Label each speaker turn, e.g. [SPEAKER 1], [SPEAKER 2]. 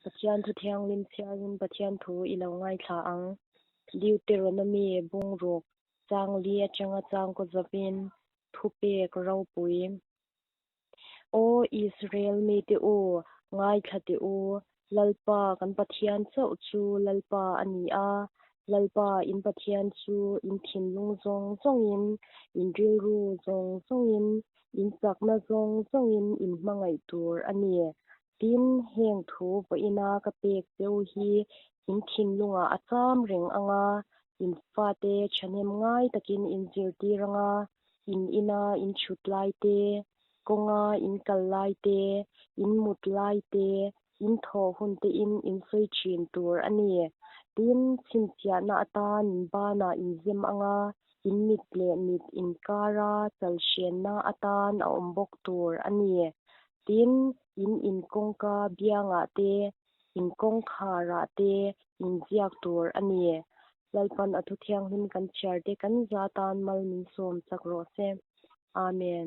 [SPEAKER 1] Pathian thu thianghlim chhiarin Pathian thu i lo ngaithla ang. Deuteronomy bungruk chang li atanga chang kaw zawin thupek ropui. Aw Israel mite u, ngaithla teh u, Lalpa kan Pathian chauh chu Lalpa a ni a, Lalpa in Pathian chu in thinlung zawng zawngin, in rilru zawng zawngin, in chakna zawng zawngin in hmangaih tur a ni. Tin, heng thu vawiina ka pek che u hi in thinlungah a cham reng ang a, in fate thahnem ngai takin in zirtir ang a, in ina in chhut lai te, kawnga in kal lai te, in mut lai te, in thawh hun tein in sawi thin tur a ni. Tin, chhinchhiahna atan in banah in zem ang a, in mit leh mit inkara chalhrenna atan a awm bawk tur a ni. Tin, in in kawngka biangah te, in kawngkharah te in ziak tur a ni. Lalpan a thu thianghlim kan chhiar te kan za tan mal min sawm chak rawh se. Amen.